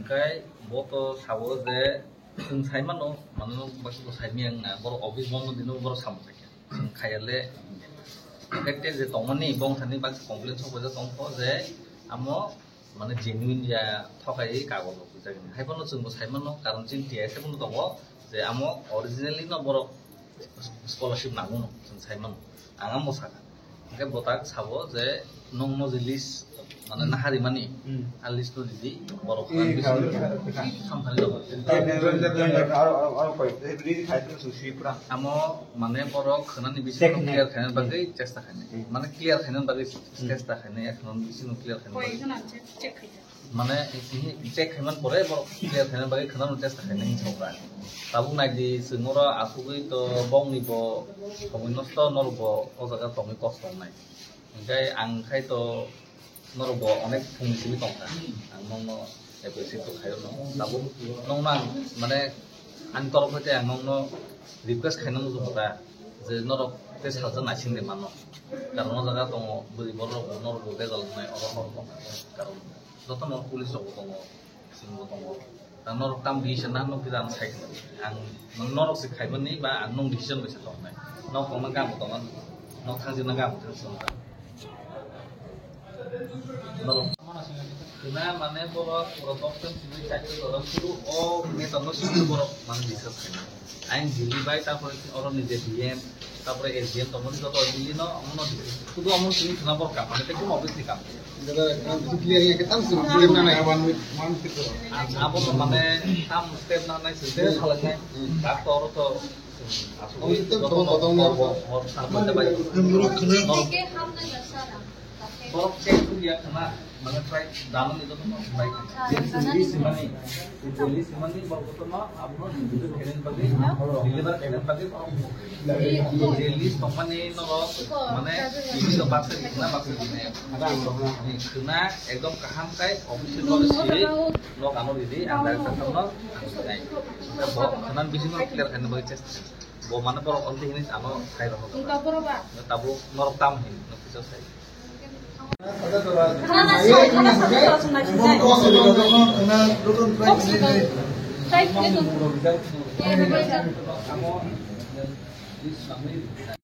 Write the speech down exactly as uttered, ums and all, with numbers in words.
Kai bo to sabo je chwng sai mano, mano baksa bo sai miyang na, borok office bondo dino borok samung khaikha. Chwng khaiya le affected je tongmani, bong thani baksa complain sok bai tongkho je amo mane genuine ya thokai kagoj rok rijak hinwi. Hai phano chwng bo sai mano, karon chini T I S bono tongo je amo originally no borok scholarship nango no chwng sai mano. Ang amo sakha. Hingke bo tak sabo je nong no je list mane nahari mani, hmm, a list no ridi borok hmm, khan bising hmm, samthani logo. Aro, aro, aro koi, ridi khai tu sushi pura. Amo mane borok khanani bising no clear khaina bagwi chesta khainai. Hmm. Mane clear khaina bagwi hmm, chesta khainai, ekhono bising no clear khaina bagwi. Mane, check khaiman pore, borok clear khaina bagwi khwnano chesta khainai hinwi saukha. Tabuk naidi, chwng oro asugwi to bongni bo somoi nosto, norok bo o jaga tongwi kosto wngnai. Hinkhe ang khai to norok bo onek phungni simi tongkha. Ang nokno appreciate to khaio no. Tabuk nokno ang, mane, ani torof hoite ang nokno request khaina muchungo ta, je norok tei salsa naising de mano. Karon o jaga tongo, bwrwi borok rok bo norok bo bejal wngnai, oro hor tongkha. Karon jotono police rok bo tongo, chwng bo tongo. Ang norok tam di se na, nok kisa ang sai khe. Ang norok se khaimani ba ang nong decision bai se tongnai. Nok tongna gam bo tongo, nok thang jina gam bo thang jina. Norok khna mane borok, borok doctor simi chaitwi borok, suru o neta no simi borok mane discuss khaina. Ang Delhi bai, tarpore oro ni je D M, tarpore S D M tongmani joto Delhi no, omono di. Sudu omo simi khna bor kam, mane tei kono office ni kam. Jada, ah, clear ya, kita mesti clear na, na, one week, one week. Abo to mane tam step na nai, step halak nai. Hmm. Doctor to, hmm, asuk. Office to joto bodong, bodong na. Hor, hor, hor, hor, hor, hor. Borok check khuliya khna, mane try dano ni joto no bai. List mani, list mani borok joto no abono deliver khainani bagwi, deliver khainani bagwi borok. List tongmani norok mane ini to baksa khna baksa khna. Khna ekdom kaham kai office borok si nok ano ridi ang director no ang sinai. Bo khna bisingo clear khainani bagwi chesta. Bo mane borok onti hini ano khai rok. Tabuk norok tam hin no kisa sai.